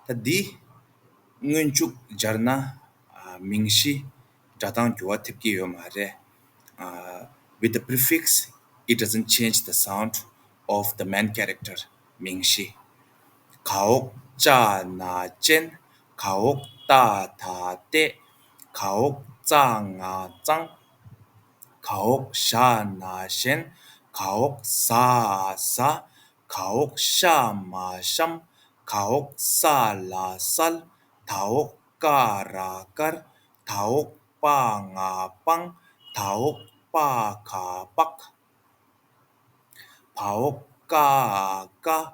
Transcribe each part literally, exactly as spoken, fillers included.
ད་འདི་སྔོན་འཇུག་སྦྱར་ན། ཨ། མིང་གཞི་སྒྲ་གདངས་འགྱུར་བ་ཐེབས་ཀྱི་ཡོད་མ་རེད། ཨ། With the prefix, it doesn't change the sound of the main character. མིང་གཞི། ག་འོག་ཅ་ན་ཅན། ག་འོག་ཏ་ད་བལྟས། ག་འོག་ཙ་ང་གཙང་། ག་འོག་ཞ་ན་ཞན། ག་འོག་ཟ་ཟ། ག་འོག་ཤ་མ་ཤམ། ག་འོག་ས་ལ་སལ། ད་འོག་ཀ་ར་དཀར། ད་འོག་པ་ང་སྤང་། ད་འོག་པ་ག་དཔག། བ་འོག་ཀ་ཀ།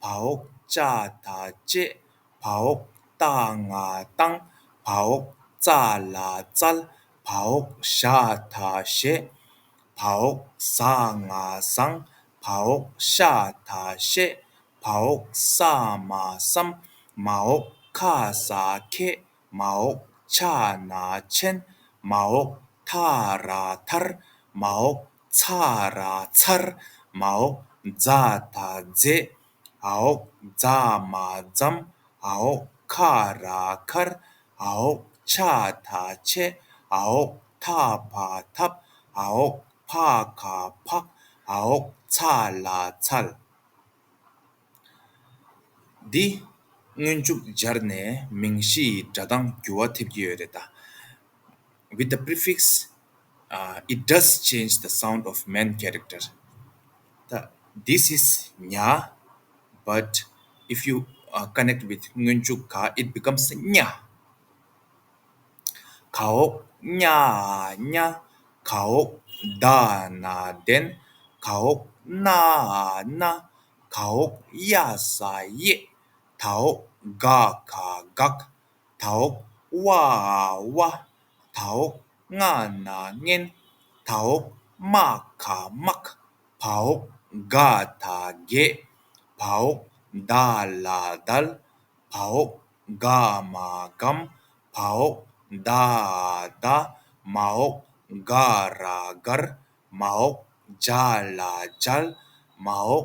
བ་འོག་ཅ་ད་བཅད། བ་འོག་ཏ་ང་བཏང་། བ་འོག་ཙ་ལ་བཙལ། བ་འོག་ཞ་ད་ཞེས། བ་འོག་ཟ་ང་བཟང་། བ་འོག་ཤ་ད་བཤད། བ་འོག་ས་མ་བསམ། མ་འོག་ཁ་ས་ཁེགས། མ་འོག་ཆ་ན་ཆེན། མ་འོག་ཐ་ར་ཐར། མ་འོག་ཚ་ར་ཚར། མ་འོག་ཛ་ད་མཛེས། འ་འོག་ཛ་མ་འཛམ། འ་འོག་ཁ་ར་ཁར། འ་འོག་ཆ་ད་ཆེ། འ་འོག་ཐ་བ་ཐབ། འ་འོག་ཕ་ག་ཕག། འ་འོག་ཚ་ལ་ཚལ། འདི་སྔོན་འཇུག་སྦྱར་ནས་མིང་གཞི་ཡི་སྒྲ་གདངས་འགྱུར་བ་ཐེབས་ཀྱི་ཡོད་རེད་ད། With the prefix, uh, it does change the sound of main character. ད། This is ཉ། But if you, uh, connect with སྔོན་འཇུག་ག, it becomes ཉ། ག་འོག་ཉ་ཉ། ག་འོག་ད་ན་ལྡན། ག་འོག་ན་ན། ག་འོག་ཡ་ས་གཡས། ད་འོག་ག་ག་འགག། ད་འོག་བ་བ། ད་འོག་ང་ན་ངན། ད་འོག་མ་ག་མག། བ་འོག་ག་ད་བརྒྱད། བ་འོག་ད་ལ་དལ། བ་འོག་ག་མ་སྒམ། བ་འོག་ད་འ་མདའ། མ་འོག་ག་ར་མགར། མ་འོག་ཇ་ལ་མཇལ། མ་འོག་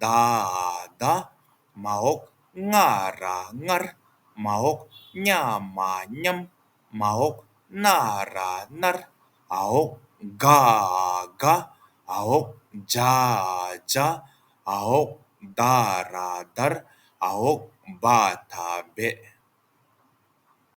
ད་འ་མདའ། མ་འོག་ང་ར་མངར། མ་འོག་ཉ་མ་མཉམ། མ་འོག་ན་ར་མནར། འ་འོག་ག་འ་དགའ། འ་འོག་ཇ་འ་མཇའ། འ་འོག་ད་ར་མདར། འ་འོག་བ་ད་འབད།